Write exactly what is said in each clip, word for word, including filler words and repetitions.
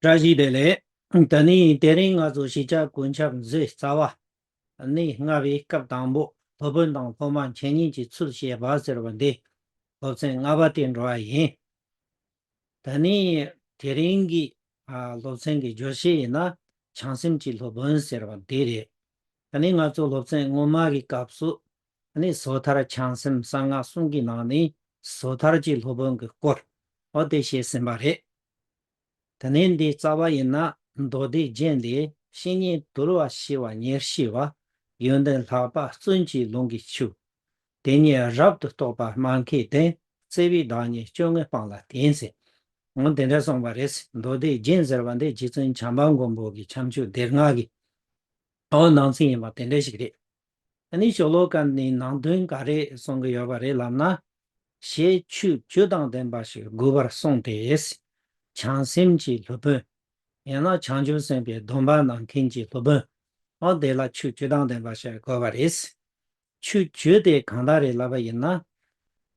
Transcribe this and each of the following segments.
བཀྲ་ཤིས་བདེ་ལེགས། ད་ནི་དེ་རིང་ང་ཚོ་གཞིས་ཆགས་ཀུན་ཁྱབ་མཛོད་རྩ་བ་ནས་ལྔ་པའི་སྐབས་དང་པོ་སློབ་དཔོན་དང་སློབ་མ་འཆད་ཉན་གྱི་ཚུལ་བཤད་པ་ཟེར་བ་འདི་སློབ་ཚན་ལྔ་པ་དེ་འགྲོ་བ་ཡིན། ད་ནི་དེ་རིང་གི་ཨ་སློབ་ཚན་གྱི་བརྗོད་གཞི་ཡིན་ན་བྱང་སེམས་ཀྱི་སློབ་དཔོན་ཟེར་བ་འདི་རེད། ད་ནི་ང་ཚོ་སློབ་ཚན་སྔོན་མ་གི་སྐབས་སུ་ཨ་ནི་སོ་ཐར་བྱང་སེམས་གསང་སྔགས་གསུམ་གྱི་ནང་ནས་སོ་ཐར་གྱི་སློབ་དཔོན་གྱི་སྐོར་འོ་དེ་བཤད་ཟིན་པ་རེད། ད་ནི་འདི་རྩ་བ་ཡིན་ན་མདོ་སྡེ་རྒྱན་ལས། བཤེས་གཉེན་དུལ་བ་ཞི་བ་ཉེར་ཞི་བ། ཡོན་ཏན་ལྷག་པ་བརྩོན་གྱིས་ལོངས་སྐུའི་ཆོས། དེ་ཉིད་རབ་ཏུ་རྟོགས་པ་སྨྲ་མཁས་ལྡན། བརྩེ་བའི་བདག་ཉིད་སྐྱོ་ངལ་སྤངས་ལ་བརྟེན་ཟེར། འོ་དེ་འདྲ་གསུངས་པ་རེད། མདོ་སྡེ་རྒྱན་ཟེར་བ་འདི་རྗེ་བཙུན་བྱམས་པ་མགོན་པོ་གི་ཁྱབ་འཇུག་སྡེ་ལྔ་གི་འོ་ནང་ཚན་ཡིན་པ་དེ་འདྲ་ཞིག་རེད། ཨ་ནི་ཤོ་ལོ་ཀ་འདིའི་ནང་དོན་ག་རེ་གསུང་གི་ཡོད་པ་རེད་ལབ་ན། ཞེས་ཆོས་བཅུ་དང་ལྡན་པ་ཞིག་དགོས་པར་གསུངས་ཏེ། བྱང་སེམས་ཀྱི་སློབ་དཔོན། ཡང་ན་བྱང་ཆུབ་སེམས་དཔའི་སྡོམ་པ་གནང་མཁན་གྱི་སློབ་དཔོན། འོ་དེ་ལ་ཆོས་བཅུ་དང་ལྡན་པ་ཞིག་དགོས་པ་རེད། ཆོས་བཅུ་དེ་གང་དག་རེད་ལབ་པ་ཡིན་ན།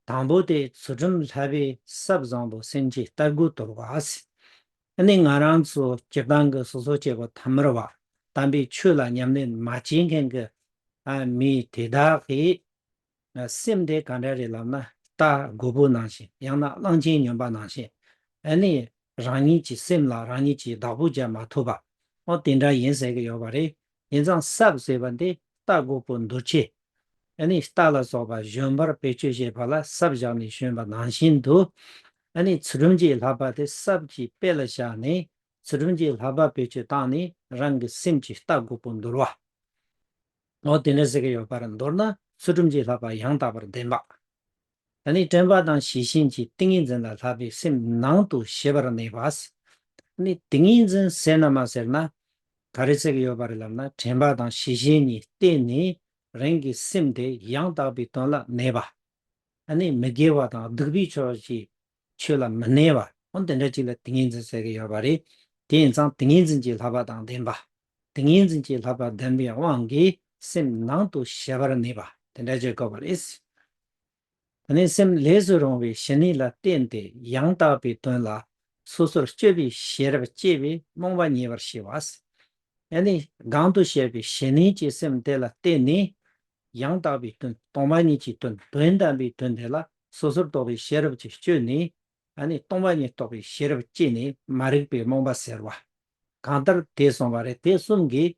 དང་པོ་དེ་ཚུལ་ཁྲིམས་བསླབ་པའི་ཟབ་བཟང་པོ་སེམས་ཀྱི་རྟ་རྒོད་དོར་བ། ཨ་ནི་ང་རང་ཚོ་སྤྱིར་བཏང་གི་སོ་སོ་སྐྱེ་བོ་ཐ་མལ་བ་དམ་པའི་ཆོས་ལ་ཉམས་ལེན་མ་བྱེད་མཁན་གྱི་ཨ་མི་དེ་དག་གི་སེམས་དེ་ག་འདྲ་རེད་ལབ་ན། རྟ་རྒོད་པོ་ནང་བཞིན། ཡང་ན་གླང་ཆེན་སྨྱོན་པ་ནང་བཞིན། ཨ་ནི་རང་ཉིད་ཀྱི་སེམས་ལ་རང་ཉིད་ཀྱིས་བདག་པོ་རྒྱག་མ་ཐུབ་པ། འོ་དེ་འདྲ་ཡིན་ཟེར་གྱི་ཡོད་པ་རེད། ཡིན་ཙང་ཟབ་ཟེར་བ་འདི་རྟ་རྒོད་པོ་འདུལ་བྱེད། ཨ་ནི་རྟ་ལ་སོགས་པ་བཞོན་པར་བེད་སྤྱོད་བྱེད་པ་ལ་ཟབ་བཞག་ནས་བཞོན་པ་ནང་བཞིན་དུ། ཨ་ནི་ཚུལ་ཁྲིམས་ཀྱི་བསླབ་པ་དེ་ཟབ་ཀྱི་དཔེ་ལ་བཞག་ནས། ཚུལ་ཁྲིམས་ཀྱི་བསླབ་པ་བེད་སྤྱོད་བཏང་ནས་རང་གི་སེམས་ཀྱི་རྟ་རྒོད་པོ་འདུལ་བ། འོ་དེ་འདྲ་ཟེར་གྱི་ཡོད་པར། མདོར་ན་ཚུལ་ཁྲིམས་ཀྱི་བསླབ་པ་ཡང་དག་པར་ལྡན་པ། ཨ་ནི་དྲན་པ་དང་ཤེས་བཞིན་གྱིས་ཏིང་ངེ་འཛིན་ལ་བསླབ་པའི་སེམས་ནང་དུ་ཞི་བར་གནས་པ། ཨ་ནི་ཏིང་ངེ་འཛིན་ཟེར་ན་མ་ཟེར་ན། ག་རེ་ཟེར་གྱི་ཡོད་པ་རེད་ལབ་ན། དྲན་པ་དང་ཤེས་བཞིན་གཉིས་བརྟེན་ནས་རང་གི་སེམས་དེ་ཡང་དག་པའི་དོན་ལ་གནས་པ། ཨ་ནི་མི་དགེ་བ་དང་སྡིག་པའི་ཕྱོགས་ཀྱི་ཆོས་ལ་མི་གནས་པ། འོ་དེ་འདྲ་ཅིག་ལ་ཏིང་ངེ་འཛིན་ཟེར་གྱི་ཡོད་པ་རེད། དེ་ཡིན་ཙང་ཏིང་ངེ་འཛིན་གྱི་བསླབ་པ་དང་ལྡན་པ། ཏིང་ངེ་འཛིན་གྱི་བསླབ་པ་ལྡན་པའི་དབང་གིས་སེམས་ནང་དུ་ཞི་བར་གནས་པ་དེ་འདྲ་ཅིག་དགོས་པ་རེད། ཨ་ནི་སེམས་ལས་སུ་རུང་བའི་ཞི་གནས་ལ་བརྟེན་ཏེ་ཡང་དག་པའི་དོན་ལ་སོ་སོར་སྤྱོད་པའི་ཤེས་རབ་སྐྱེས་པས་རྨོངས་པ་ཉེ་བར་ཞི་བ། ཨ་ནི་གང་དུ་བཤད་པའི་ཞི་གནས་ཀྱི་སེམས་དེ་ལ་བརྟེན་ནས། ཡང་དག་པའི་དོན། སྟོང་པ་ཉིད་ཀྱི་དོན། དོན་དམ་པའི་དོན་དེ་ལ་སོ་སོར་རྟོག་པའི་ཤེས་རབ་ཀྱིས་དཔྱོད་ནས། ཨ་ནི་སྟོང་པ་ཉིད་རྟོགས་པའི་ཤེས་རབ་སྐྱེས་ནས་མ་རིག་པའི་རྨོངས་པ་སེལ་བ། གང་ལྟར་དེ་གསུངས་པ་རེད། དེ་གསུམ་གྱིས་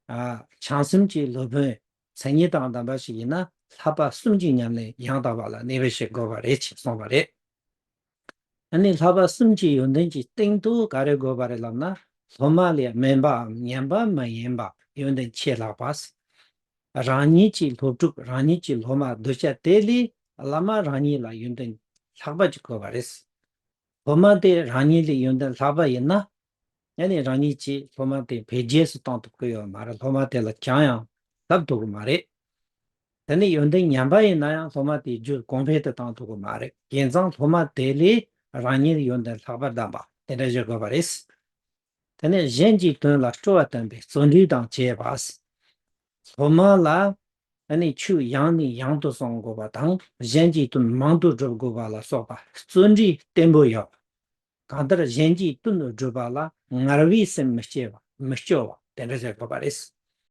ཨ་བྱང་སེམས་ཀྱི་སློབ་དཔོན་མཚན་ཉིད་དང་ལྡན་པ་ཞིག་ཡིན་ན། བསླབ་པ་གསུམ་གྱི་ཉམས་ལེན་ཡང་དག་པ་ལ་གནས་པ་ཞིག་དགོས་པ་རེད་ཅེས་གསུངས་པ་རེད། ཨ་ནི་བསླབ་པ་གསུམ་གྱི་ཡོན་ཏན་གྱི་སྟེང་དུ་ག་རེ་དགོས་པ་རེད་ལབ་ན། སློབ་མ་ལས་དམན་པའམ་ངན་པ་མ་ཡིན་པ་ཡོན་ཏན་ཆེས་ལྷག་པ། རང་ཉིད་ཀྱི་སློབ་ཕྲུག་རང་ཉིད་ཀྱི་སློབ་མ་གདུལ་བྱ་དེ་ལས་བླ་མ་རང་ཉིད་ལ་ཡོན་ཏན་ལྷག་པ་ཅིག་དགོས་པ་རེད། སློབ་མ་དེ་རང་ཉིད་ལས་ཡོན་ཏན་ལྷག་པ་ཡིན་ན། ཨ་ནི་རང་ཉིད་ཀྱིས་སློབ་མ་དེ་འཕེལ་རྒྱས་སུ་གཏོང་ཐུབ་ཀྱི་ཡོད་མ་རེད། སློབ་མ་དེ་ལ་གྱང་ཡང་བསླབ་ཐུབ་ཀྱི་མ་རེད། དེ་ནས་ཡོན་ཏན་ངན་པ་ཡིན་ན་ཡང་སློབ་མ་དེའི་རྒྱུད་གོང་འཕེལ་དུ་བཏང་ཐུབ་ཀྱི་མ་རེད། ཡིན་ཙང་སློབ་མ་དེ་ལས་རང་ཉིད་ཡོན་ཏན་ལྷག་པར་ལྡན་པ་དེ་འདྲ་བྱེད་དགོས་པ་རེད། དེ་ནས་གཞན་གྱི་དོན་ལ་སྤྲོ་བ་བསྟན་པའི་བརྩོན་འགྲུས་དང་བཅས་པ། སློབ་མ་ལ་ཨ་ནི་ཆོས་ཡང་ནས་ཡང་དུ་གསུང་དགོས་པ་དང་། གཞན་གྱི་དོན་མང་དུ་སྒྲུབ་དགོས་པ་ལ་སོགས་པ་བརྩོན་འགྲུས་བརྟན་པོ་ཡོད། གང་ལྟར་གཞན་གྱི་དོན་སྒྲུབ་པ་ལ་ངལ་བའི་སེམས་མི་སྐྱེ་བ། མི་སྐྱོ་བ་དེ་འདྲ་བྱེད་དགོས་པ་རེད།